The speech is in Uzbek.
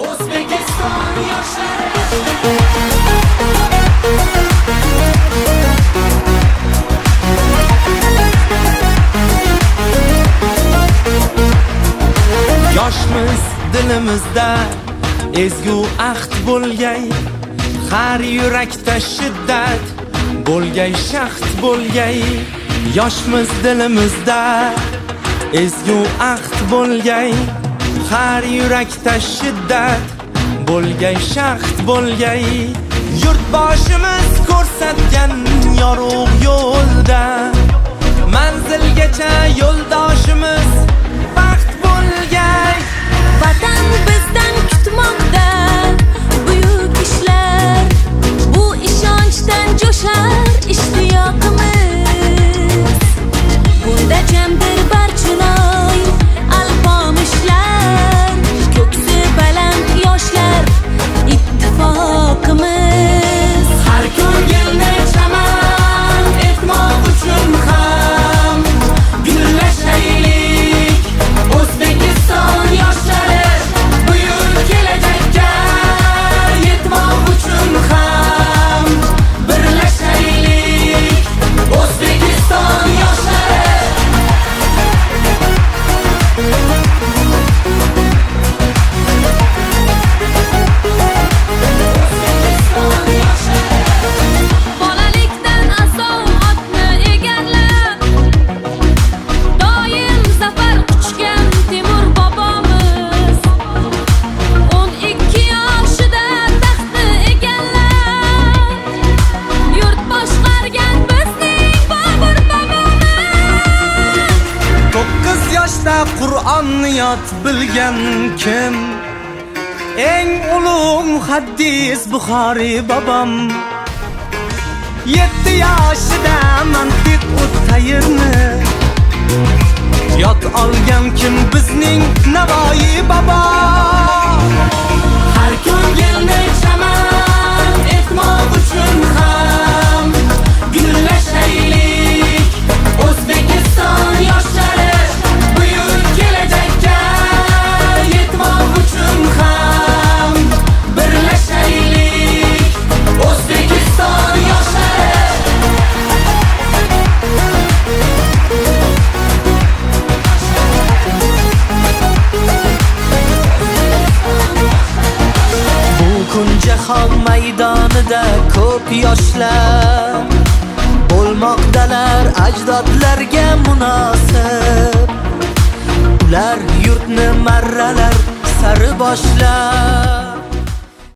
O'zbekiston yoshlari. Yoshmiz, dilimizda ezgu ahd bo'lgay, har yurakda shiddat bo'lgay, shahd bo'lgay. Yoshmiz, dilimizda ezgu ahd bo'lgay, har yurakda shiddat bo'lgay, shahd bo'lgay. Yurtboshimiz ko'rsatgan yorug' yo'lda manzilgacha yo'ldoshimiz baxt bo'lgay. Vatan bizdan kutmoqda buyuk ishlar, bu ishonchdan jo'shar ishtiyoqimiz. Bunda jamdir Barchinoy, Alpomishlar, ko'ksi baland yoshlar ittifoqimiz. Har ko'ngilni chaman etmoq uchun ham gullashaylik. O'zbekiston yoshlari, buyuk kelajakka yetmoq uchun ham birlashaylik. O'zbekiston yoshlari. O'zbekiston yoshlari. Bolalikdan asov otni egarlab, doim zafar quchgan Temur bobomiz. 12 yoshida taxtni egallab, yurt boshqargan bizning Bobur bobomiz. 9 yoshda Qur'onni yod bilgan kim? Eng ulug' muhaddis Buxoriy bobom. 7 yoshida mantiq ut tayrni yod olgan kim? Bizning Navoiy bobo. Har ko'ngilni chaman etmoq uchun ham gullashaylik. O'zbekiston yoshlari, buyuk kelajakka yetmoq uchun ham birlashaylik. O'zbekiston yoshlari. Bu kun jahon maydonida ko'p yoshlar bo'lmoqdalar ajdodlarga munosib. Ular yurtni marralar sari boshlar.